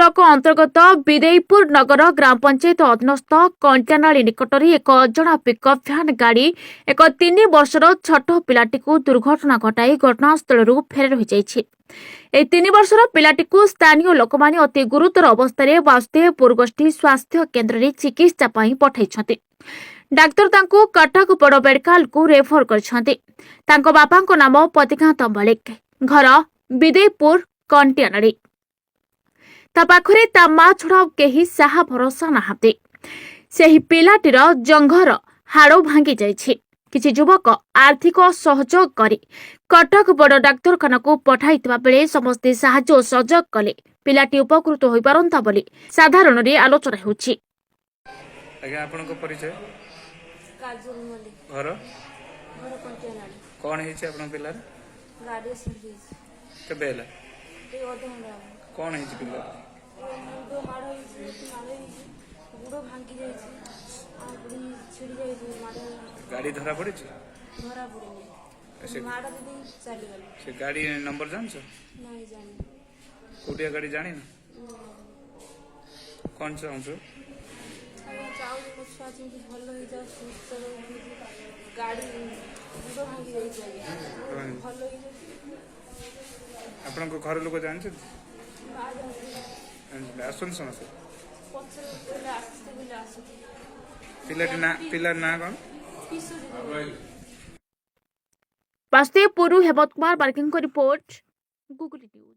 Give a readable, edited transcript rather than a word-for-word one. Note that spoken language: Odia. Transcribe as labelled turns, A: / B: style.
A: ବ୍ଲକ ଅନ୍ତର୍ଗତ ବିଦେଇପୁର ନଗର ଗ୍ରାମ ପଞ୍ଚାୟତ ଅଧୀନସ୍ଥ କଣ୍ଟାନାଳୀ ନିକଟରେ ଏକ ଅଜଣା ପିକଅପ୍ ଭ୍ୟାନ୍ ଗାଡ଼ି ଏକ 3 ବର୍ଷର ଛୋଟ ପିଲାଟିକୁ ଦୁର୍ଘଟଣା ଘଟାଇ ଘଟଣାସ୍ଥଳରୁ ଫେରାର ହୋଇଯାଇଛି। ଏହି 3 ବର୍ଷର ପିଲାଟିକୁ ସ୍ଥାନୀୟ ଲୋକମାନେ ଅତି ଗୁରୁତର ଅବସ୍ଥାରେ ବାସୁଦେବପୁର ଗୋଷ୍ଠୀ ସ୍ୱାସ୍ଥ୍ୟ କେନ୍ଦ୍ରରେ ଚିକିତ୍ସା ପାଇଁ ପଠାଇଛନ୍ତି। ଡାକ୍ତର ତାଙ୍କୁ କଟକ ବଡ଼ ମେଡିକାଲକୁ ରେଫର କରିଛନ୍ତି। ତାଙ୍କ ବାପାଙ୍କ ନାମ ପତିକାନ୍ତ ମଲ୍ଲିକ, ଘର ବିଦେଇପୁର କଣ୍ଟିଆନାଳୀ। ତା ପାଖରେ ତା ମା ଛଡ଼ା ଆଉ କେହି ସାହା ଭରସା ନାହାନ୍ତି। ସେହି ପିଲାଟିର ଜଙ୍ଘର ହାଡ଼ ଭାଙ୍ଗି ଯାଇଛି। କିଛି ଯୁବକ ଆର୍ଥିକ ସହଯୋଗ କରି କଟକ ବଡ଼ ଡାକ୍ତରଖାନାକୁ ପଠାଇଥିବା ବେଳେ ସମସ୍ତେ ସାହାଯ୍ୟ ଓ ସହଯୋଗ କଲେ ପିଲାଟି ଉପକୃତ ହୋଇପାରନ୍ତା ବୋଲି ସାଧାରଣରେ ଆଲୋଚନା ହେଉଛି।
B: ଆଜ୍ଞା, ଆପଣଙ୍କ ପରିଚୟ?
C: କାଜଲ ମଲ୍ଲିକ।
B: ଘର?
C: ଘର କଣ୍ଟିଆନାଳି।
B: କ'ଣ ହେଇଛି ଆପଣଙ୍କ ପିଲାର?
C: ଗାଡ଼ି ଆକ୍ସିଡେଣ୍ଟ ହେଇଛି।
B: କେବେ ହେଲା?
C: ଏଇ ଅଧଘଣ୍ଟା ହବ।
B: କ'ଣ ହେଇଛି ପିଲାର?
C: ଏ ମୁଣ୍ଡ ମାଡ଼ ହେଇଛି, ଏଠି ମାଡ଼ ହେଇଛି, ଗୋଡ଼ ଭାଙ୍ଗି ଯାଇଛି, ଆଙ୍ଗୁଳି ଛିଡ଼ି ଯାଇଛି ମାଡ଼।
B: ଗାଡ଼ି ଧରା ପଡ଼ିଛି?
C: ଧରା ପଡ଼ିନି। ମାଡ଼ ଦେଇ ଚାଲିଗଲେ।
B: ସେ ଗାଡ଼ି ନମ୍ବର ଜାଣିଛ?
C: ନାଇଁ, ଜାଣିନି।
B: କୋଉଠିଆ ଗାଡ଼ି ଜାଣିନ? କ'ଣ ଚାହୁଁଛୁ?
C: ଆଜ୍ଞା, ଚାହୁଁଛି ମୋ ଛୁଆ ଯେମିତି ଭଲ ହେଇଯାଉ, ସୁସ୍ଥ ରହୁ। ଗାଡ଼ି ଗୋଡ଼ ଭାଙ୍ଗି ଯାଇଛି ଆଜ୍ଞା, ଭଲ ହେଇଯାଉଛି।
B: ଆପଣଙ୍କ ଘର ଲୋକ ଜାଣିଛନ୍ତି?
C: ମା ଜାଣିଛି।
B: ଜାଣିଛନ୍ତି? ଆସନ୍ତି ସମସ୍ତେ?
C: ପଛରେ କହିଲେ ଆସିତେ ବୋଲି ଆସୁଛି।
B: ପିଲାଟି ନାଁ, ପିଲାର ନାଁ କ'ଣ?
C: କିଶୋରୀ।
A: ବାସୁଦେବପୁରରୁ ହେମନ୍ତ କୁମାର ବାରିକଙ୍କ ରିପୋର୍ଟ, ଗୁଗୁଲି ନ୍ୟୁଜ୍।